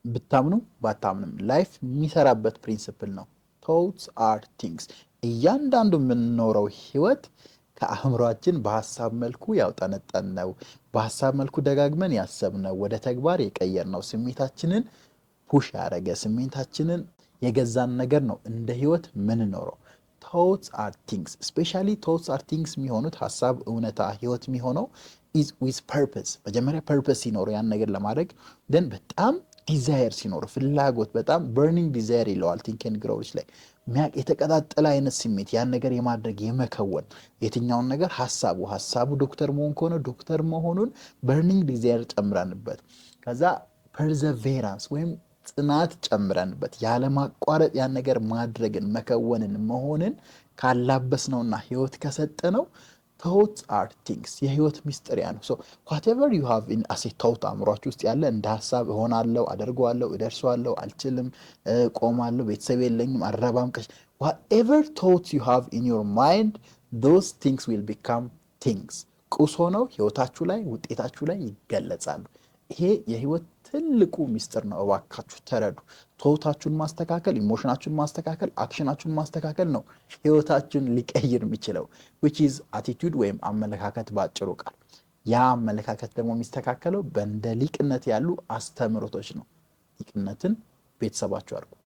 ብታምኑ ባታምንም life የሚሰራበት principle ነው። Thoughts are things። እያንዳንዱ የምንኖረው ህይወት ከአእምሯችን በሀሳብ መልኩ ያውጠነጠንነው፣ በሀሳብ መልኩ ደጋግመን ያሰብነው፣ ወደ ተግባር የቀየርነው፣ ስሜታችንን push ያደረገ፣ ስሜታችንን የገዛን ነገር ነው እንደ ህይወት ምንኖረው። Thoughts are things። Especially thoughts are things የሚሆኑት፣ ሀሳብ እውነታ ህይወት የሚሆነው is with purpose። መጀመሪያ purpose ሲኖረው ያን ነገር ለማድረግ፣ then በጣም desire ሲኖረው፣ ፍላጎት፣ በጣም burning desire ይለዋል Think and Grow Rich ላይ፣ የተቀጣጠለ አይነት ስሜት ያን ነገር የማድረግ፣ የመከወን የትኛውን ነገር፣ ሀሳቡ ዶክተር መሆን ከሆነ ዶክተር መሆኑን burning desire ጨምረንበት፣ ከዛ perseverance ወይም ጽናት ጨምረንበት፣ ያለማቋረጥ ያን ነገር ማድረግን፣ መከወንን፣ መሆንን ካላበስነውና ህይወት ከሰጠነው thoughts are things። የህይወት ሚስጥር ያ ነው። So whatever you have in as a thought፣ አእምሯችሁ ውስጥ ያለ እንደ ሀሳብ እሆናለሁ፣ አደርገዋለሁ፣ እደርሰዋለሁ፣ አልችልም፣ ቆማለሁ፣ ቤተሰብ የለኝም፣ አልረባም፣ ቀሽ፣ whatever thoughts you have in your mind, those things will become things። ቁስ ሆነው ህይወታችሁ ላይ፣ ውጤታችሁ ላይ ይገለጻሉ። ይሄ የህይወት ትልቁ ሚስጥር ነው። እባካችሁ ተረዱ። Thought ኣችሁን ማስተካከል፣ emotion ኣችሁን ማስተካከል፣ action ኣችሁን ማስተካከል ነው ህይወታችሁን ሊቀይር የሚችለው፣ which is attitude ወይም አመለካከት ባጭሩ ቃል። ያ አመለካከት ደግሞ የሚስተካከለው በእንደ ሊቅነት ያሉ አስተምህሮቶች ነው። ሊቅነትን ቤተሰባችሁ አድርጉ።